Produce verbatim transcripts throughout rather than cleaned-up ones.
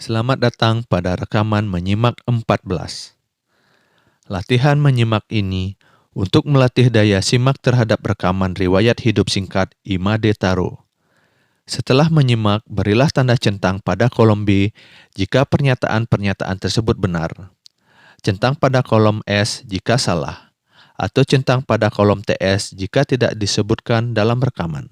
Selamat datang pada rekaman menyimak empat belas. Latihan menyimak ini untuk melatih daya simak terhadap rekaman riwayat hidup singkat I Made Taro. Setelah menyimak, berilah tanda centang pada kolom B jika pernyataan-pernyataan tersebut benar. Centang pada kolom S jika salah, atau centang pada kolom T S jika tidak disebutkan dalam rekaman.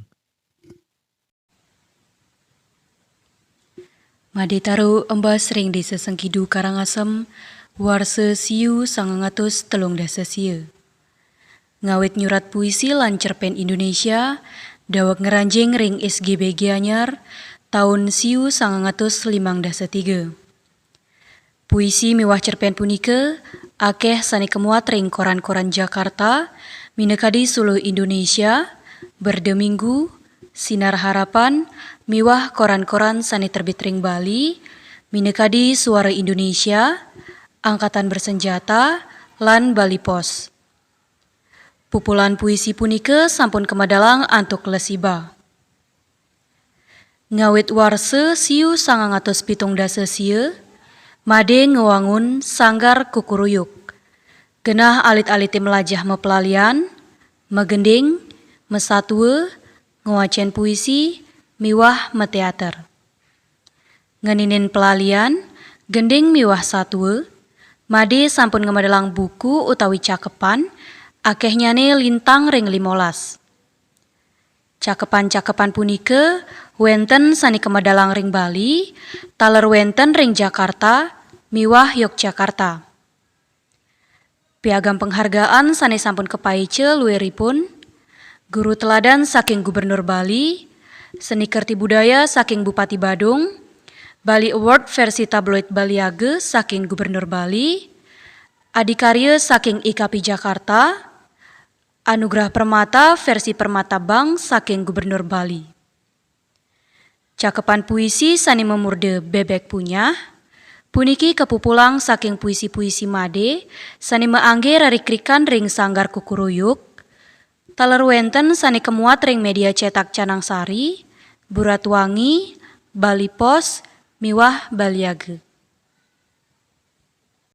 Made Taro embas ring Desa Sengkidu, Karangasem, warsa siu sangang atus telung dasa sia. Ngawit nyurat puisi lan cerpen Indonesia, daweg ngranjing ring S G B Gianyar, taun siu sangang atus limang dasa tiga. Puisi miwah cerpen punika akeh sane kamuat ring koran-koran Jakarta, minakadi Suluh Indonesia, Berde Minggu, Sinar Harapan, miwah koran-koran sane terbit ring Bali, minakadi Suara Indonesia, Angkatan Bersenjata, lan Bali Post. Pupulan puisi punika sampun kamedalang antuk lesiba. Ngawit warsa siu sangang atus pitung dasa sia, Made ngwangun Sanggar Kukuruyuk. Genah alit-alite mlajah maplalian, magending, masatua, ngwacen puisi, miwah mateater. Ngeninin pelalian, gending miwah satua, Made sampun ngamedalang buku utawi cakepan, akehnyane lintang ring limolas. Cakepan-cakepan punika wenten sane kamedalang ring Bali, taler wenten ring Jakarta miwah Yogyakarta. Piagam penghargaan sane sampun kapaica luiripun, Guru Teladan saking Gubernur Bali, Seni Kerti Budaya saking Bupati Badung, Bali Award versi tabloid Baliaga saking Gubernur Bali, Adikarya saking I K P Jakarta, Anugerah Permata versi Permata Bank saking Gubernur Bali. Cakepan puisi sane mamurda Bebek Punyah puniki kapupulang saking puisi-puisi Made sane maangge rarikrikan ring Sanggar Kukuruyuk, taler wenten sane kamuat ring media cetak Canang Sari, Buratwangi, Bali Post, miwah Baliaga.